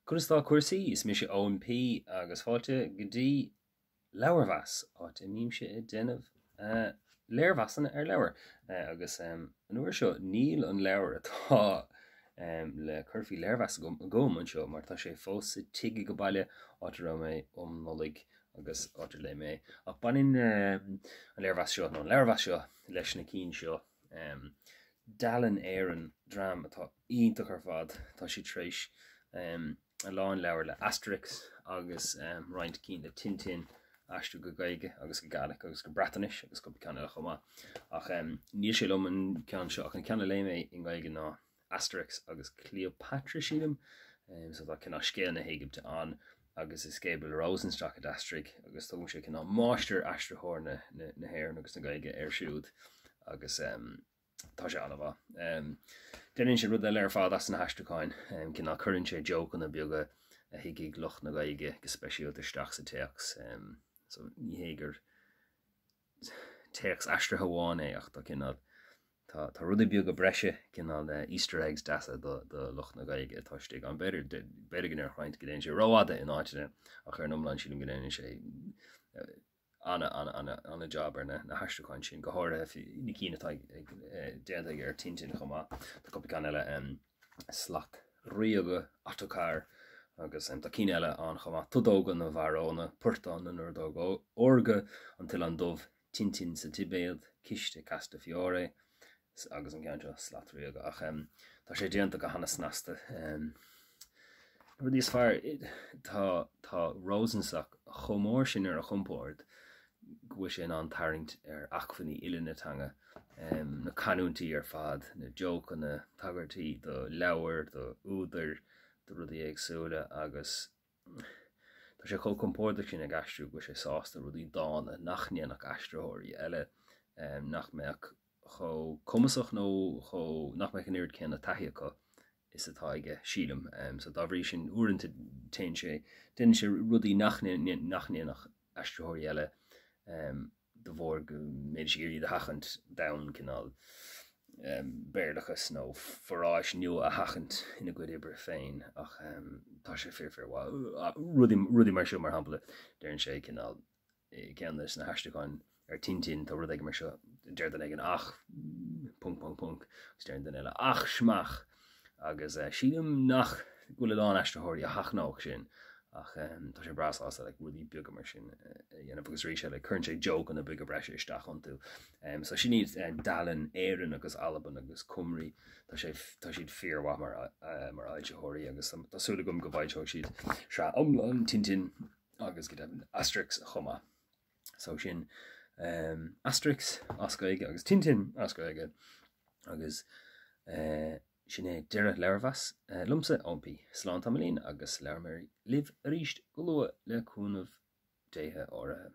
Conas tá cúrsaí? Is mise Eoin P agus fáilte go dtí Leabharmheas, áit a mbímse ag déanamh léirmheasanna ar leabhair. Agus an uair seo níl an leabhar atá le cur faoi léirmheas agam agam anseo mar tá sé fós sa tigh age baile, áit a raibh mé um Nollaig agus áit ar léigh mé é. Ach baineann an léirmheas seo, nó an leabharmheas seo, leis na cinn seo. Dalen Éireann, dream atá iontach ar fad. Tá siad tar éis a lán leabhar le Asterix agus roinnt cinn le Tintin a aistriú go Gaeilge agus go Gaelic agus go Breatnais agus cúpla ceann eile chomh maith. Ach níl sé liom an ceann seo ach an ceann a léigh mé i nGaeilge ná Asterix agus Cleopatra, sílim. So tá cineál scéal na hÉigipte ann agus is Gabriel Rosenstock a d'aistrigh agus tugann sé cineál máistir aistritheoir na na hÉireann agus na Gaeilge air siúd agus tá sé an-mhaith. Déanann sé rud eile ar fad as na haistriúcháin, cineál cuireann sé jócanna beaga a thuigfidh lucht na Gaeilge go speisialta isteach sa téacs. So ní hé gur téacs aistrithe amháin é ach tá cineál, tá, tá rudaí beaga breise, cineál Easter eggs deasa do, do lucht na Gaeilge atá istigh ann. B'fhéidir, b'fhéidir go ndéarfadh roinnt go dtéann sé rófhada in áiteanna ach ar an iomlán sílim go ndéanann sé ana, ana, ana, ana job ar na, na haistriúcháin sin, go háirithe na cinn atá ag, ag, déanta aige ar Tintin chomh maith. Tá cúpla ceann eile, Slat Ríoga, Ottokar, agus tá cinn eile ann chomh maith, Todóga na bhFarónna, Portán na nOrdóg Órga, An tOileán Dubh, Tintin sa Tibéad, Ciste Castafiore, agus an ceann seo, Slat Ríoga. Ach tá sé déanta go hana-snasta. Na rudaí is fearr, tá tá Rosenstock chomh mór sin ar a chompord go bhfuil sé in ann tarraingt ar acmhainní uile na teanga, na canúintí ar fad, na jócanna, tagairtí do leabhair, do údair, do rudaí éagsúla agus tá sé chomh compordach sin ag aistriú go bhfuil sé sásta rudaí dána nach ndéanfadh aistritheoirí eile, nach mbeadh chomh cumasach nó chomh, nach mbeadh an oiread céanna taithí acu is atá aige, sílim. So dá bhrí sin, uaireanta téann sé, déanann sé rudaí nach nach ndéanfadh aistritheoirí eile de bharr go mbeidís ag iarraidh iad a sheachaint d'fhonn cineál Béarlachas nó foráis nua a sheachaint ina gcuid oibre féin ach tá sé fíor fíor mhaith. Rudaí rudaí mar seo mar shampla, deireann sé cineál i gceann de na haistriúcháin ar Tintin, tá rud éigin mar seo, deir duine éigin ach, ponc, ponc, ponc, agus deireann duine eile ach schmach! Agus sílim nach go bhfuil a lán aistritheoirí a sheachnódh sin, ach tá sé breá sásta like rudaí beaga mar sin a dhéanamh agus arís eile cuireann sé jócanna beaga breise isteach iontu. So sin iad Dalen Éireann agus Albain agus Cymru, tá sé tá siad fíormhaith mar mar fhoilsitheoirí agus tá súil agam go bhfoilseoidh siad sraith iomlán Tintin agus go deimhin Asterix chomh maith. So sin um, Asterix as Gaeilge agus Tintin as Gaeilge agus uh, sin é deireadh leabharmheas uh, liomsa Eoin P. Slán tamaillín agus labhróidh mé libh arís go luath le cúnamh déithe áirithe.